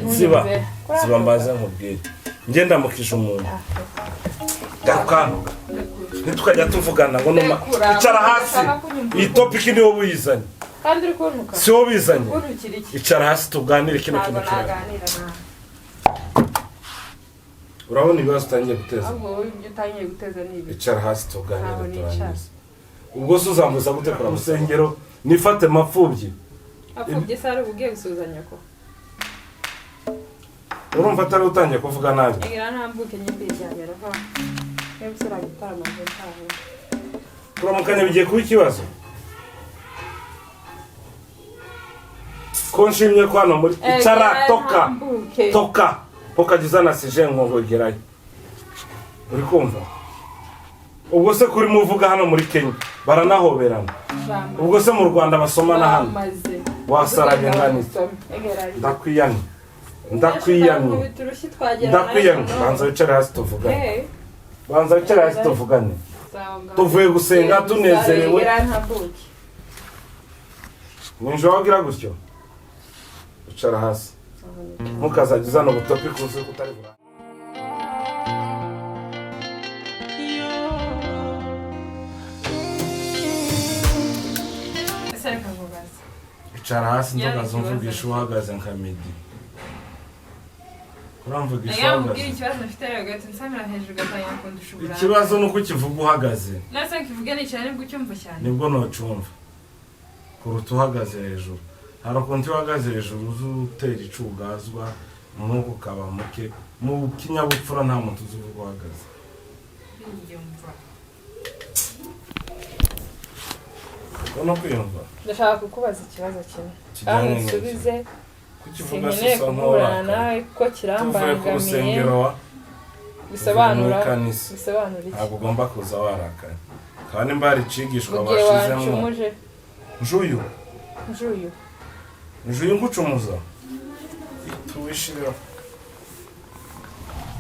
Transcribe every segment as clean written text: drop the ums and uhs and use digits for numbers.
Ziba. Ntunyumve. Ziba, mbaze nkubwire. Njye ndamukije umuntu, garuka hano, ntitukajya tuvugana ngo numa. Rekura. Icara hasi. Ndashaka kunyumva. Iyi topic ni wowe uyizanye. Kandi uri kuntuka. Si wowe ubizanye? Kuntukira iki? Icara hasi tuganire kino Ntabwo kintu kirahari. naganira nawe. Urabona ibibazo utangiye guteza? Ahubwo wowe ibyo utangiye guteza ni ibi. Icara hasi tuganire. Ntabwo nicara. Turangize. Ubwo se uzambuza gute kora rusengero nifate mapfubyi? Apfubye se hari ugiye gusuhuza nyoko? Urumva atari utangiye kuvuga nabi? Egera ntambuke nyine, ndiryamira va. Niba usura gitarama nje ntaho. Kuramukanya bigiye kuba ikibazo? Ko nshimye ko hano muri, icara, toka. Ntambuke. Toka, ukajya uzana sije nkogerayo. Uri kumva? Ubwo se kuri muvuga hano muri Kenya baranahoberana? Ubwo se mu Rwanda basomana hano? Bamaze. Wasaraye nganitse. Ndakwiyamye, ndakwiyamye, ndakwiyamye. Banza wicare hasi tuvugane, banza wicare hasi tuvugane. Tuvuye gusenga tunezerewe. Ninjoro wagira gutyo, icara hasi, ntukazajya uzana ubutopi kuzi kutari burangire. Icara hasi. Yari Nzoga ikibazo. zumvugisha uhagaze nka Medi. Uramvugisha uhagaze. Ikibazo mfite rero, ugahita unsamira hejuru, ugatangira kundusha uburanga. Ikibazo ni uko ukivuga uhagaze. Nase nkivuge nicaye nibwo ucyumva cyane? Nibwo nocumva kuruta uhagaze hejuru. Hari ukuntu iyo uhagaze hejuru uza utera icugazwa, umwuka ukaba muke. Mu kinyabupfura nta muntu uzi uvuga uhagaze. Biyumva. Uko no kwiyumva. Ndashaka kukubaza ikibazo kimwe Kijyanye kandi n'iki? nsubize. Kukivuga Sinkeneye sisa kuburana nk'uwarakaye. nawe kuko Tuvuye ku kirambangamiye. rusengero wa Bisobanura muri kanisa. Bisobanura iki? Ntabwo ugomba kuza warakaye, kandi nimba hari icigishwa Mu gihe bashizemo. wancumuje. Njuyu. Njuyu. Njuyu ngucumuza, tuwishireho,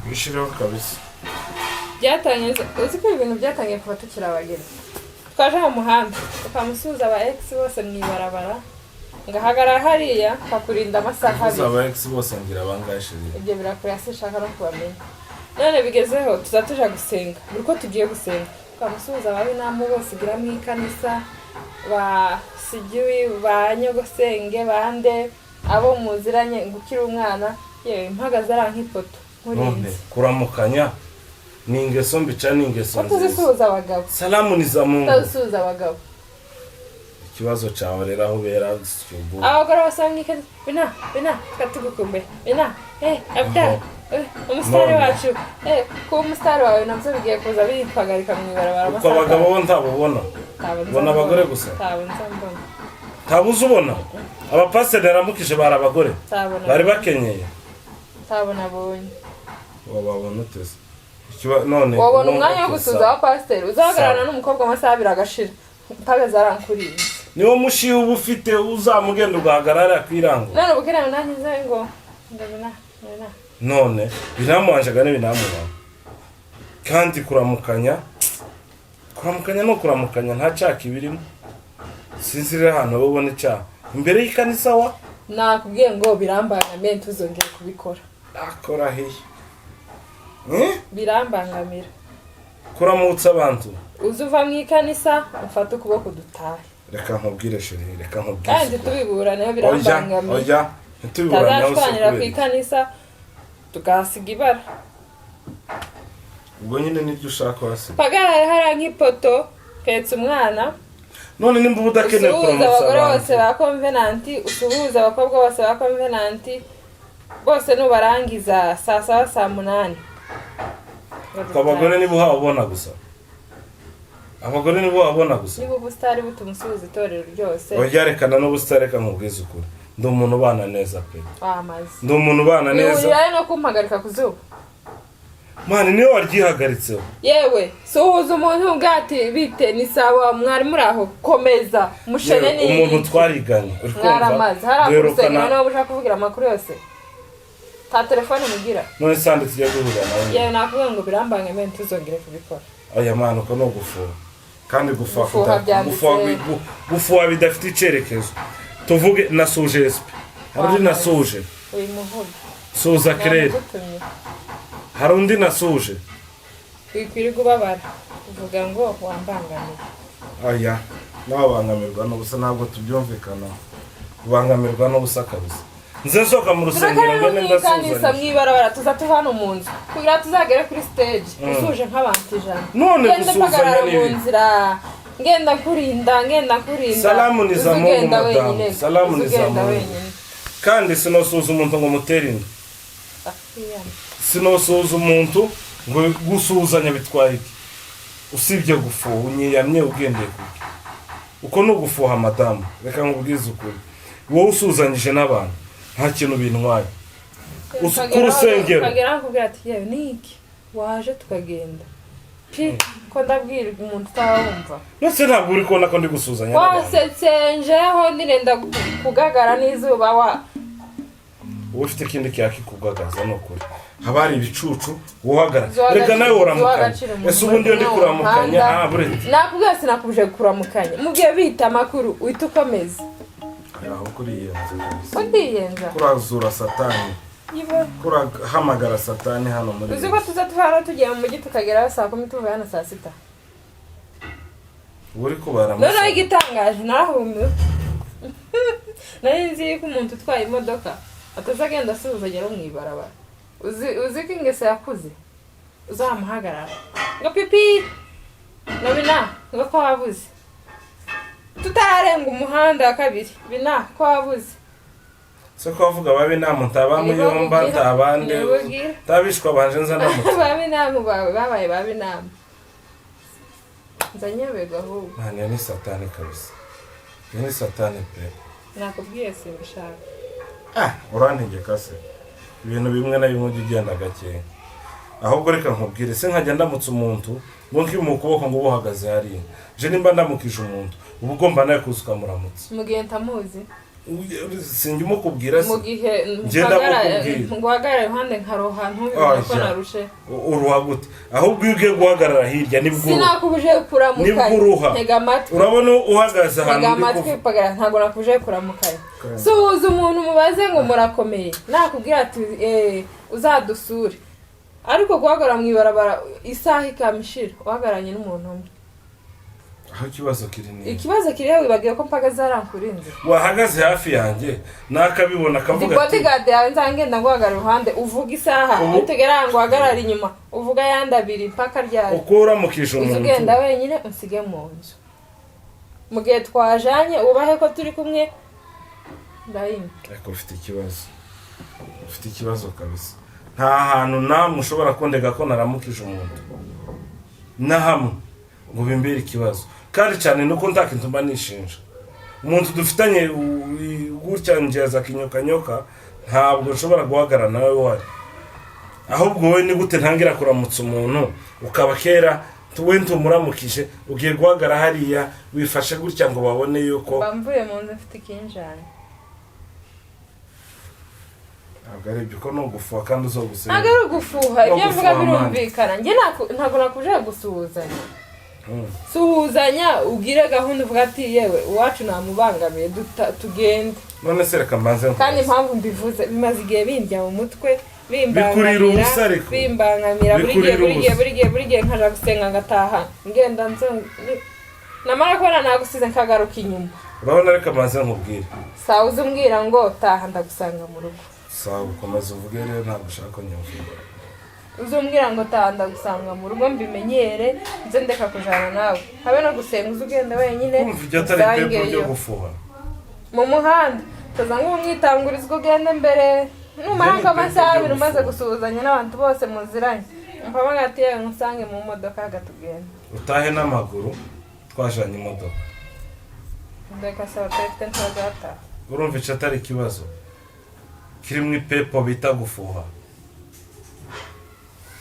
wishireho kabisa. Byatangiye, uzi ko ibintu byatangiye kuva tukiri abageni, twaje mu muhanda ukamusuhuza aba ex bose mu ibarabara, ngahagarara hariya nkakurinda amasaha Uvuze 2. Aba ex bose ngira bangahe, chérie? Ibyo birakure, sinshaka no kubamenya. None bigezeho tuza tuja gusenga, buri uko tugiye gusenga twamusuhuza ababinamu bose ugira mu ikanisa, ba sigiwi, ba nyogosenge, bande, abo muziranye, ngo ukiri umwana. Yewe, mpagaze ari nk'ipoto None nkurinze. Kuramukanya ni ingeso mbi ca ni ingeso Ko nziza? tuzisuhuza abagabo. Salamu ni za Mungu. Tutazisuhuza abagabo. Ikibazo cawe rero aho ubera syubu. Abagore basanga ikanisa, bina bina tukatugukumbuye bina, abda. Aho. Umusitari None. wacu, kuba umusitari wawe nabyo bigiye kuza bimpagarika mu ibarabara. Uko abagabo bo ntabubona? Ntabwo nza Ubona abagore mbona. gusa? Ntabwo nza mbona. Ntabuze ubona abapasiteri yaramukije bari abagore. Ntabwo Bari nabonye. bakenyeye. Ntabwo nabonye. Wababona uteze none Wabona wumva umwanya wo ko gusuhuza abapasiteri uzahagararana n'umukobwa amasaha 2 agashira mpagaze arankurinze? Niwo mushiha uba ufite, uzamugenda ugahagarara ku irango. None ubwira ngo nanjye nze ngo bina bina. None binamuhanjaga n'ibinamubaho. Kandi kuramukanya, kuramukanya no kuramukanya nta cyaha kibirimo. Sinzi rero ahantu wowe ubona icyaha imbere y'ikanisa wa. Nakubwiye ngo birambangamiye, ntuzongere kubikora. Akora hehe? Eh? Birambangamira. Kuramutsa abantu. Uze uva mu ikanisa umfate ukuboko dutahe. Reka nkubwire, chérie, reka nkubwire. Kandi tubiburane. Oya. Birambangamiye. Oya, ntitubiburane aho. Tutazashwanira ku Si ikanisa tukahasiga ibara. Ubwo nyine nibyo ushaka wasiga. Pagarare hariya nk'ipoto uhetse umwana. None nimba uba udakeneye Usuhuza kuramutsa abagore bose abantu. ba Covenant, usuhuza abakobwa bose ba Covenant bose, nubarangiza saa 7, saa 8. Ubwo abagore nibo uhabona gusa, abagore nibo wabona gusa. Niba ubusitari butuma usuhuza itorero ryose. Oya, rekana n'ubusitani. Reka nkubwize ukuri, ndi umuntu ubana neza pe. Wamaze. Ndi umuntu ubana neza. Wihurirayo no kumpagarika ku zuba. Mani, niwe waryihagaritseho. Yewe, suhuza umuntu ubwati bite, ni sawa, mwari muri aho, komeza mushene. Yewe, Ni umuntu twariganye, uri kumva? Mwaramaze hariya ku Duherukana. rusengero, niba ushaka kuvugira amakuru yose ta telefone mugira. None sande tujya duhura nawe. Yewe, nakubwiye ngo birambangamiye, ntituzongere kubikora. Aya mani, uko ni ugufuha kandi gufuha Gufuha byanditse. Gufuha bidafite icyerekezo. Tuvuge nasuje esipe, hari undi nasuje. Wimuvuga. Suhuza Claire. Namugutumye. Hari undi nasuje. Wikwirirwa ubabara uvuga ngo wambangamiye. Aya, nawe abangamirwa n'ubusa, ntabwo tubyumvikanaho. Ubangamirwa n'ubusa kabisa. Nze nsohoka mu rusengero Turakarira ngende mu ikanisa, ndasuhuzanya? mu ibarabara, tuza tuva hano mu nzu kugira tuzagere kuri stage usuje nk'abantu 100. None Ngenda gusuhuzanya mpagarara ni mu ibi? nzira, ngenda nkurinda, ngenda nkurinda. Salamu ni za Uza Mungu, ugenda madamu. wenyine. Salamu ni Uza za ugenda Mungu. wenyine. Kandi sinosuhuza umuntu ngo mutere inda. Ah, kwiyama. Sinosuhuza umuntu ngo gusuhuzanya bitwaye iki, usibye gufuha? Unyiyamye ugendeye kuki? Uko ni ugufuha, madamu. Reka nkubwize ukuri, wowe usuhuzanyije n'abantu nta kintu bintwaye. Ku rusengero. Ukagera aho akubwira ati: "Yewe, ni iki waje tukagenda pi ko ndabwirwa umuntu utawumva?" Ndetse ntabwo uri kubona ko ndi gusuhuzanya n'abantu? Wasetse njeho nirenda kugagara n'izuba wa. Uba ufite ikindi cyakikugagaza, ni ukuri haba hari ibicucu uhagarara. Zuha Reka nawe agaciro- zuha uramukanya. agaciro umuntu Ese ubundi iyo ndi uri mu kuramukanya? muhanda. Ah, buretse. Nakubwiye, sinakubuje kuramukanya. Mu gihe bita amakuru uhita ukomeza. Aho kuriyenza kabisa. Undiyenza? Kurazura Satani. Ibo. Kurahamagara Satani hano muri Uzi ko tuza tuva hano tugiye mu mujyi, tukagerayo saa 10, tuvuye hano saa 6? Uba uri kubara Noneho amasaha. igitangaje, narahumiwe. Nari nzi yuko umuntu utwaye imodoka ataza agenda asuhuza agera mu ibarabara. Uzi ko ingeso yakuze, uzamuhagarara ngo pipi, ngo bina, ngo ko wabuze, tutararenga umuhanda wa kabiri, bina ko wabuze. Se ko bavuga babi nta ntabamuyomba, Nibo ntabande, nibo ubwira. ntabishwa banje nza ndamutse. Babi inama bawe babaye babi inama, nza nyoberwa ahubwo. Mwana, iyo ni Satani kabisa, iyo ni Satani pe. Nakubwiye simbishaka. Ah, urantegeka se? Ibintu bimwe na bimwe ujya ugenda gakeya. Ahubwo reka nkubwire, se nkajya ndamutse umuntu ngo nkimuha ukuboko ngo ube uhagaze hariya? Je nimba ndamukije umuntu, uba ugomba nawe kuza ukamuramutsa. Mu gihe ntamuzi? Sinjya umukubwira se? Mu gihe Ngenda mukubwira. ngo uhagarare iruhande nkaroha, ntubibone ko Oya. narushe. Uruha gute? Ahubwo iyo ugiye guhagarara hirya nibwo uruha. Sinakubuje kuramukanya. Nibwo uruha. Ntega amatwi. Urabona uhagaze ahantu Ntega uri amatwi. kuvuga. Pagara, ntabwo nakubuje kuramukanya. Suhuza umuntu, umubaze ngo murakomeye, nakubwira ati uzadusure. Ariko guhagarara mu ibarabara isaha ikamishira uhagararanye n'umuntu umwe. Aho ikibazo kiri ni Ikibazo kiriho, wibagiwe ko mpagaze zarankurinze. Wahagaze hafi yanjye nakabibona Ndi akavuga ati bodyguard yawe? Nzangenda nguhagarara iruhande uvuga isaha, nutugera ngo uhagarare inyuma uvuga ayandi abiri, mpaka ryari? Uko uramukije Uza umuntu. ugenda wenyine, unsige mu nzu. Mu gihe twajanye wubahe ko turi kumwe, ndayimwe. Ariko ufite ikibazo, ufite ikibazo kabisa. Nta hantu namwe ushobora kundega ko naramukije umuntu na hamwe ngo bimbere ikibazo. Kandi cyane nuko nta kintu mba nishinja. Umuntu dufitanye gutya ngeza kinyokanyoka, ntabwo nshobora guhagarara nawe uhari. Ahubwo wowe ni gute ntangira kuramutsa umuntu ukaba kera we ntumuramukije, ugiye guhagarara hariya wifashe gutya ngo babone yuko Mba mvuye mu nzu mfite ikinjana. Ntabwo ari ibyo, ko ni ugufuha kandi uzogusiga. Ntabwo ari ugufuha. No Ibyo mvuga gufuha, birumvikana. Njye ntabwo nakuje gusuhuzanya. Suhuzanya ugire gahunda, uvuga ati: "Yewe, uwacu namubangamiye, tugende." None se reka mbanze Kandi nkubaze. impamvu mbivuze, bimaze igihe bindya mu mutwe, Bikurira bimbangamira, ubusa ariko. bimbangamira buri gihe. Bikurira Buri gihe, ubusa. buri gihe, buri gihe nkaja gusenga ngataha ngenda nzo namara kubona nagusize nkagaruka inyuma. Urabona, reka mbanze nkubwire. Sawa, uzi umbwira ngo taha ndagusanga mu rugo. Sawa, ukomeza uvuge rero, ntabwo ushaka ko nyumva. Uzi umbwira ngo taha ndagusanga mu rugo, mbimenyere, nze ndeka kujana nawe habe no gusenga, uzi ugenda wenyine. Kumva ibyo atari ipepo ryo Usangeyo. gufuha. Mu muhanda tuza nk'umwitangurizwa, ugende mbere, numara Ibyo ni nk'amasaha ipepo 2 ryo umaze gufuha. gusuhuzanya n'abantu bose muziranye, mpamagara ati: "Yewe, nkusange mu modoka gatugenda." Utahe n'amaguru twajanye imodoka. Ndeka saba tayifite ntibazataha. Urumva icyo atari ikibazo kirimo ipepo bita gufuha?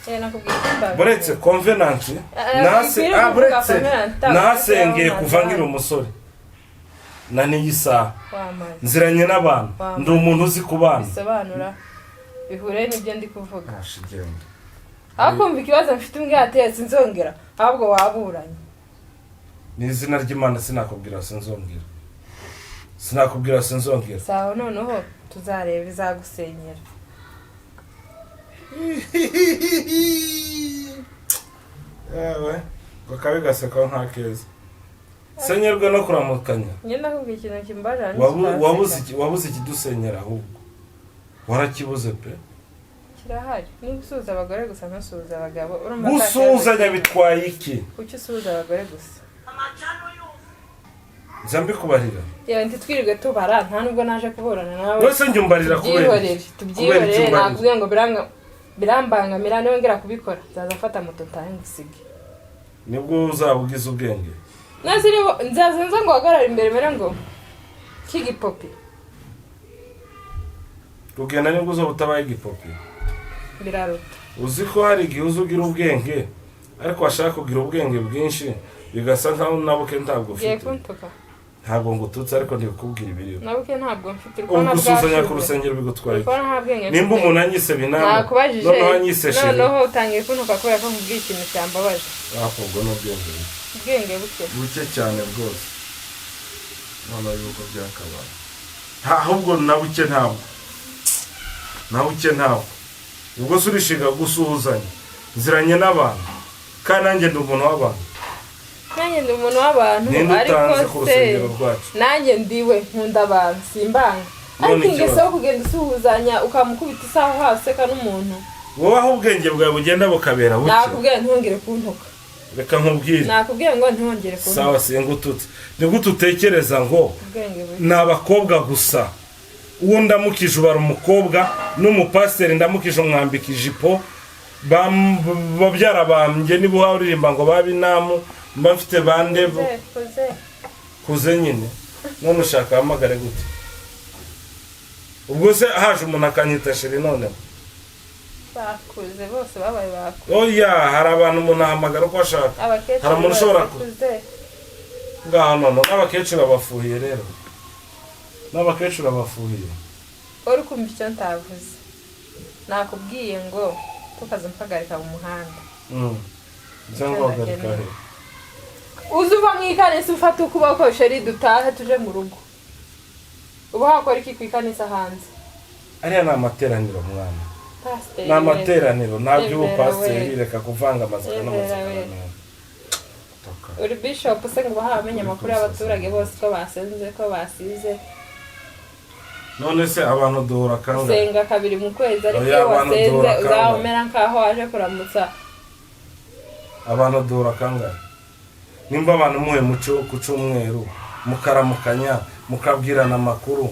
Yewe, nakubwiye ko mbaga. Buretse Covenant nase bikwiriye ah kuvuga buretse Covenant, nasengeye ntabwo kuva ntabwo. nkiri umusore na n'iyi saha Wamaze. nziranye n'abantu. Wamaze. Ndi umuntu uzi kubana. Bisobanura bihure n'ibyo ndi kuvuga. Ashigenda. Aho kumva ikibazo mfite umbwira ati: "Sinzongera," ahubwo waburanye. Ni izina ry'Imana, sinakubwira sinzongera. Sinakubwira, sinzongera. Sawa, noneho tuzareba izagusenyera. Yewe, ngo kabi gaseka nka keza, senyerwe no kuramukanya. Njye ndakubwira ikintu kimbaje. Wabuze ikidusenyera, ahubwo warakibuze pe. Kirahari. Niba usuhuza abagore gusa, ntusuhuza abagabo, urumva nta kibazo Gusuhuzanya kirimo. bitwaye iki? Kuki usuhuza abagore gusa? Nza mbikubarira. Yewe, ntitwirirwe tubara, nta nubwo naje kuburana nawe. Wese njye umbarira kubera Tubyihorere. iki? Kubera iki Tubyihorere. umbarira? Nakubwiye ngo birambangamira. Niwongera kubikora, nzaza mfata moto ntahe ngusige. Nibwo uzaba ugize ubwenge. Nzaza nza ngo uhagarare imbere mere ngo k'igipopi. Kugenda nibwo uzaba utabaye igipopi. Biraruta. Uzi ko hari igihe uza ugira ubwenge, ariko washaka kugira ubwenge bwinshi bigasa nkaho nabuke ntabwo Ugiye ufite. kuntuka? Ntabwo ngututse, ariko ndikubwira ibiriho. Nabuke ntabwo mfite. Uri Ubu kubona gusuhuzanya ku bwashize. rusengero bigutwaye Uri iki? kubona nta bwenge Nimba mfite. umuntu anyise binamu, Nakubajije. noneho anyise chérie. Noneho utangiye kuntuka kubera ko nkubwiye ikintu cyambabaje. Ariko ubwo ni ubwenge buke. Ubwenge buke. Buke cyane rwose. Noneho yuko byakabaye, ahubwo na buke ntabwo, na buke ntabwo. Ubwo se urishinga gusuhuzanya? Nziranye n'abantu, kandi nanjye ndi umuntu w'abantu. Nanjye ndi umuntu w'abantu. Ninde Ariko utanze ku se rusengero rwacu? nanjye ndiwe, nkunda abantu, simbanga. None Ariko ingeso ikibazo. yo kugenda usuhuzanya, ukamukubita isaha waseka n'umuntu. Wowe aho ubwenge bwawe bugenda bukabera buke. Nakubwiye ntongere kuntuka. Reka nkubwire. Nakubwiye ngo ntongere kuntuka. Sawa, singututse. Ni gute utekereza ngo Ubwenge buke. ni abakobwa gusa? Uwo ndamukije ubara umukobwa, n'umupasiteri ndamukije umwambika ijipo. Babyara bambye, niba uhawe uririmba ngo babe inamu, mba mfite bande. Kuze, kuze. Kuze nyine. None ushaka ahamagare gute? Ubwo se haje umuntu akanyita chérie noneho? Bakuze bose, babaye bakuze. Oya, hari abantu umuntu ahamagara uko ashaka. Abakecuru Hari umuntu ushobora bose kuze. Ngaho none n'abakecuru abafuhiye rero, n'abakecuru abafuhiye. Uri kumva icyo ntavuze? Nakubwiye ngo tukaza mpagarika mu muhanda. Cyangwa uhagarika he? Uze uva mu ikanisa, ufate ukuboko, chérie, dutahe tuje mu rugo. Uba wakora iki ku ikanisa hanze? Ariya ni amateraniro, mwana. Pasiteri Ni amateraniro, nta Reverend by'ubupasiteri. we. Reka kuvanga amasaka Reverend n'amasakaramentu. Toka. Uri bishop se ngo uba wamenye amakuru y'abaturage bose, ko basenze, ko basize? None se abantu duhura kangahe? Usenga kabiri mu kwezi, ariko Oya, iyo abantu wasenze duhura uzaba kangahe? umera nkaho waje kuramutsa. Abantu duhura kangahe? Nimba abantu muhuye ku cyumweru, mukaramukanya, mukabwirana amakuru,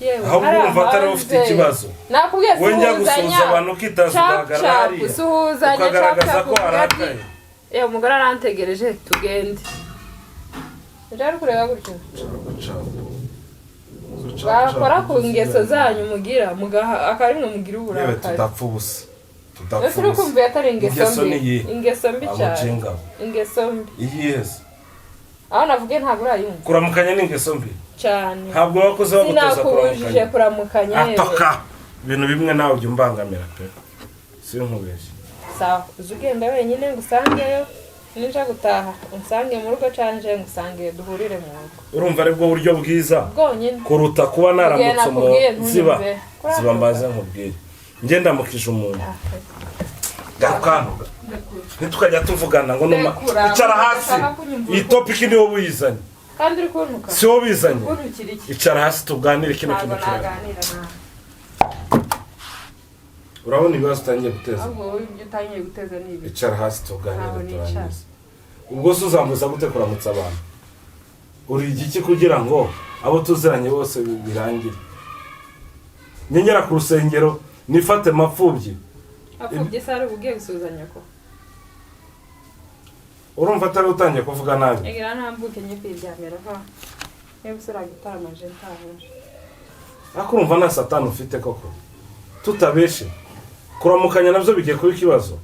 Yewe, ahubwo hari urumva atari wowe ufite hanze. ikibazo. Nakubwiye Wowe njya suhuzanya. gusuhuza abantu, ukitaza, Cap, ugahagarara cap, hariya, suhuzanya, ukagaragaza cap, ko cap, uvuga ati, warakaye. "Eh, umugore arantegereje, tugende." Ujya uri kureba gutyo, bakora ku ngeso zanyu mugira mugaha akarimwe mugira Yewe, uburakari. tudapfa ubusa, tudapfa Ese uri ubusa. kumva atari ingeso Ingeso mbi? ni iyihe? Ingeso mbi cyane. Amujinga. Ingeso mbi. Iyihe se? Aho navuge ntabwo urayumva. Kuramukanya ni ingeso mbi? Cyane. Ntabwo wakoze bagutoza Sinakubujije kuramukanya. kuramukanya, yewe. Atoka, ibintu bimwe nawe ujya umbangamira pe, sinkubeshye. Sawa, uza ugenda wenyine ngo usangeyo. Ninja gutaha unsange mu rugo, canje ngusange, duhurire mu rugo. Urumva aribwo buryo bwiza Bwonyine. kuruta kuba naramutse Nakubwiye umuntu. Ziba. ntunyumve. Ziba, mbaze nkubwire. Njye ndamukije umuntu, garuka hano, ntitukajya tuvugana ngo numa. Rekura. Icara hasi. Ndashaka kunyumva. Iyi topic ni wowe uyizanye. Kandi uri kuntuka. Si wowe ubizanye? Kuntukira iki? Icara hasi tuganire kino Ntabwo kintu kirahari. naganira nawe. Urabona ibibazo utangiye guteza? Ahubwo wowe ibyo utangiye guteza ni ibi. Icara hasi tuganire. Ntabwo nicara. Turangize. Ubwo se uzambuza gute kuramutsa abantu? Uri igiki kugira ngo abo tuziranye bose birangire? Nyengera ku rusengero nifate mapfubyi. Apfubye se ari ubugiye gusuhuza nyoko? Urumva atari utangiye kuvuga nabi? Egera ntambuke nye kwiryamira va. Niba usura gitaramaje ntahuje. Ariko urumva nta satani ufite koko? Tutabeshe, kuramukanya nabyo bigiye kuba ikibazo.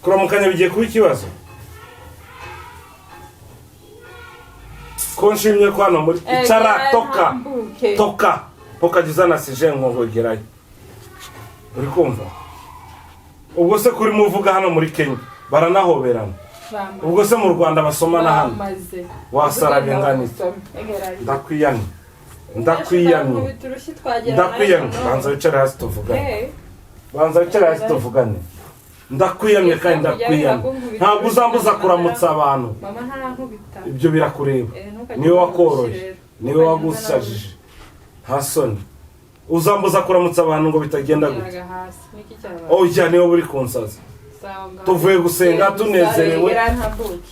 Kuramukanya bigiye kuba ikibazo. Ko nshimye ko hano muri, icara, toka. Ntambuke. Toka, ntukajya uzana sije nkongerayo. Uri kumva? Ubwo se kuri muvuga hano muri Kenya baranahoberana. Bamaze. Ubwo se mu Rwanda basomana hano? Bamaze. Wasara bingana iki? Ndakwiyamye, ndakwiyamye, ndakwiyamye. Banza wicare hasi tuvugane, banza wicare hasi tuvugane. Ndakwiyamye kandi ndakwiyamye, ntabwo uzambuza kuramutsa abantu. Mama ntarankubita. Ibyo birakureba. Ntukajye Niwe uzana wakoroye, urushyi rero. niwe Ntukajye uzana. wagusajije. Nta soni, uzambuza kuramutsa abantu ngo bitagenda gute? Geraga hasi niki cyabaye? Oya, niwe uri kunsaza. Sawa, ngaho. Tuvuye gusenga Gera tunezerewe. gera ntambuke.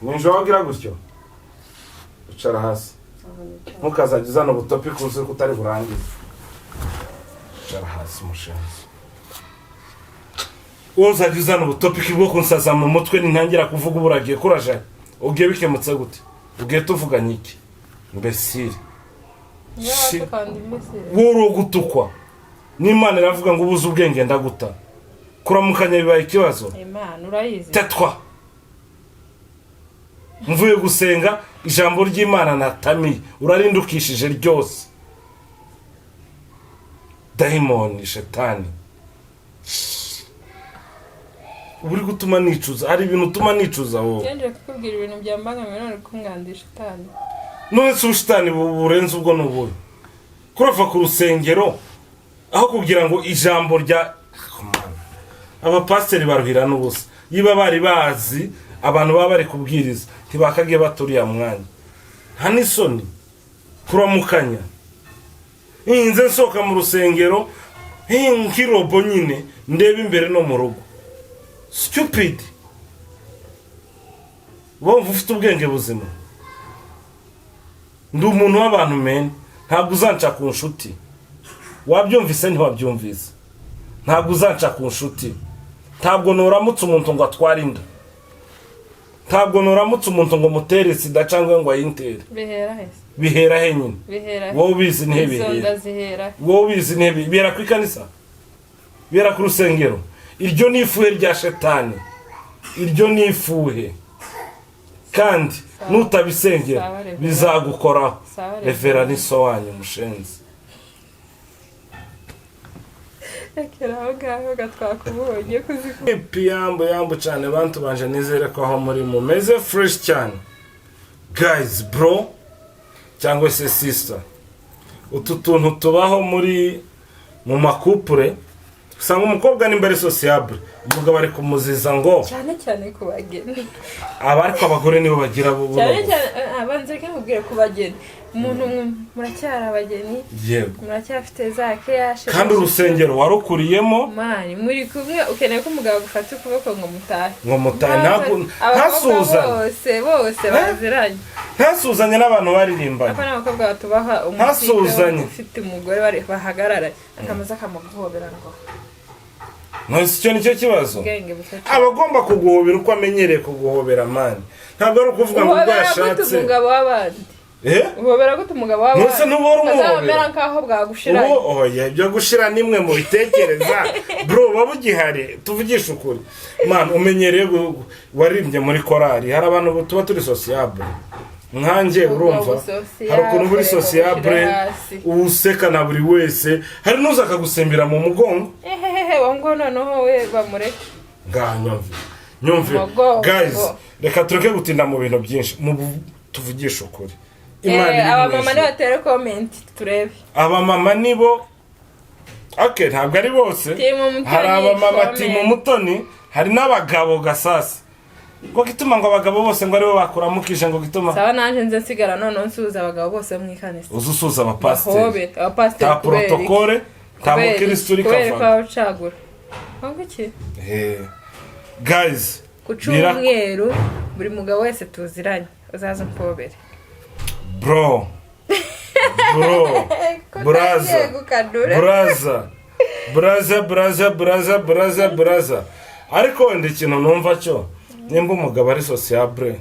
Ninjoro wagira gutyo, icara hasi. Aho nicara. Ntukazajya uzana ubutopi kuzi ko utari burangize. Icara hasi, mushenzi. Uzajya uzana ubutopiki bwo kunsaza mu mutwe, nintangira kuvuga ubu uragiye kuraje. Ugiye bikemutse gute? Ugiye tuvuganye iki, mbesire? Niba watukanda imisiri. Wowe gutukwa n'Imana iravuga ngo ubuze ubwenge ndaguta. Kuramukanya bibaye ikibazo. Imana urayizi. Tetwa, mvuye gusenga, ijambo ry'Imana natamiye urarindukishije ryose. Dayimoni, shetani, uba uri gutuma nicuza. Hari ibintu utuma nicuza wowe. Ngenje kukubwira ibintu byambangamira, none kungandisha shitani. None se ubushitani burenze ubwo ni ubuhe? Kurava ku rusengero aho kugira ngo ijambo rya abapasiteri baruhira n'ubusa, yiba bari bazi abantu baba bari kubwiriza, ntibakagiye baturiya mwanya. Nta n'isoni kuramukanya. Nze nsohoka mu rusengero nk'irobo nyine, ndeba imbere no mu rugo. Stupid. Wumva ufite ubwenge buzima? Ndi umuntu w'abantu mene, ntabwo uzanca ku nshuti. Wabyumvise? Ntiwabyumvise? Ntabwo uzanca ku nshuti. Ntabwo nuramutse umuntu ngo atware inda, ntabwo nuramutse umuntu ngo mutere sida cyangwa ngo ayintere. Bihera he se? Bihera he nyine? Bihera he? Wowe ubizi nihe Izo bihera? nda zihera he? Wowe ubizi nihe bihera? Ku ikanisa bihera, ku rusengero. Iryo ni ifuhe rya shetani, iryo ni ifuhe, kandi nutabisengera Sawa, Revera. bizagukoraho. Sawa, Revera. Revera ni so wanyu, mushenzi. Rekera aho ngaho gatwakubonye kuziku. Ipi yambo yambo cyane bantu banje, nizere ko aho muri mumeze fresh cyane. Guys, bro cyangwa se sister, utu tuntu tubaho muri mu ma couple. Usanga umukobwa nimba ari sociable, umugabo ari kumuziza ngo Cyane cyane ku bageni. Aba ariko abagore nibo bagira buno. Cyane cyane abanza reka nkubwire, ku bageni, umuntu muracyari abageni, Yego. muracyafite za keyashe. Kandi urusengero warukuriyemo. Mani muri kumwe, ukeneye ko umugabo agufata ukuboko ngo mutahe. Ngo mutahe, ntabwo Abakobwa ntasuhuzanye. bose bose baziranye. Ntasuhuzanye n'abantu baririmbanye. Ariko n'abakobwa batubaha umutipe Ntasuhuzanye. ufite umugore bahagararanye, akamaze akamuguhobera ngo Nonese icyo nicyo kibazo? Ubwenge buke. Aba agomba kuguhobera uko amenyereye kuguhobera, mani. Ntabwo ari ukuvuga ngo ubwo Uhobera gute yashatse. umugabo w'abandi? Eh? Uhobera gute umugabo w'abandi? Nonese ntubora umuhobera? Azamera nkaho bwagushiranye. Ubu oya, ibyo gushira nimwe mu bitekereza, bro. Waba ugihari, tuvugishe ukuri, man. Umenyereye waririmbye muri korali, hari abantu tuba turi sociable nkanjye. Ubwo Urumva, busociable, hari ukuntu uri sociable, bushyira hasi. useka na buri wese, hari n'uza akagusembera mu mugongo. Ehehehe, uwo ngo noneho we bamureke. Ngaha nyumve, nyumve. Mugongo. Guys, reka tureke gutinda mu bintu byinshi, mu tuvugishe ukuri. Imana iri mu Abamama ijuru. nibatere comment turebe. Abamama nibo, okay, ntabwo ari bose. Team Mutoni, Hari abamama comment. Team Mutoni, hari n'abagabo gasasi ngo gituma ngo abagabo bose ngo aribo bakuramukije, ngo gituma. Sawa, nanjye nze nsigara noneho nsuhuza abagabo bose bo mu ikanisa. Uza usuhuza abapasiteri. Bahobe abapasiteri. Nta Kubera iki? protocole, nta mukirisitu uri Kubera ko kavanga. baba ngo iki? Guys, Ku cyumweru buri mugabo wese tuziranye uzaza umpobere. Bro, bro, braza, braza, braza, braza, braza, braza, braza. Ariko wenda ikintu numva cyo, nimba umugabo ari sociable,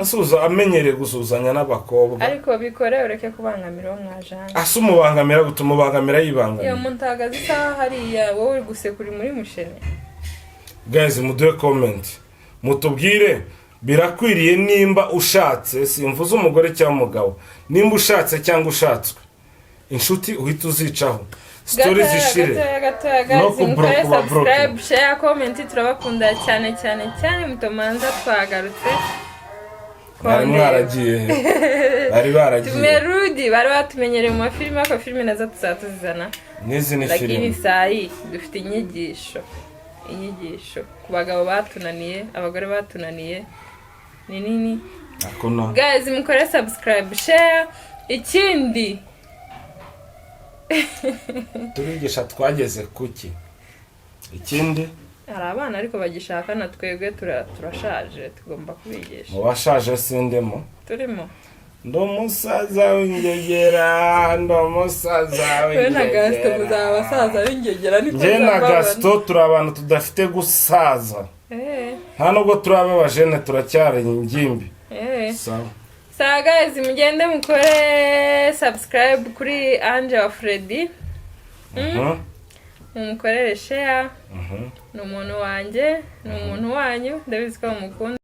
asuhuza, amenyereye gusuhuzanya n'abakobwa. Ariko bikore ureke kubangamira uwo mwajanye. Asa umubangamira gutuma umubangamira Iyo yibangamira. muntu ahagaze isaha hariya, wowe uri guseka, uri muri mushene. Guys, muduhe comment, mutubwire birakwiriye nimba ushatse, simvuze umugore cyangwa umugabo, nimba ushatse cyangwa ushatswe. Inshuti uhita uzicaho, story Gatoya, zishire. gatoya, gatoya. No Guys, mukore kubroke, ubabroke. subscribe, share, comment. Turabakunda cyane cyane cyane. Mutomanza twagarutse. Mwari mwaragiye he? Bari baragiye. Tumerudi. Bari batumenyereye mu mafilime, ariko filime nazo tuzatuzizana. N'izi ni Lakini filime. Sayi dufite inyigisho, inyigisho ku bagabo batunaniye, abagore batunaniye, ni nini. Ako na Guys, mukore subscribe, share. Ikindi, turigisha twageze kuki? Ikindi, hari abana ariko bagishaka, na twebwe turashaje, tugomba kubigisha. Mu bashaje sindemo. Turimo. Ndi umusaza w'ingegera, ndi umusaza We na Gasito w'ingegera. muzaba abasaza b'ingegera, niko Njye na nzababona. Gasito turi abantu tudafite gusaza. Nta nubwo turi ab'abajene, turacyari ingimbi. Sawa. Sawa guys, mugende mukore subscribe kuri Ange wa Freddy, mumukorere share. Ni umuntu wanjye, ni umuntu wanyu, ndabizi ko mumukunda.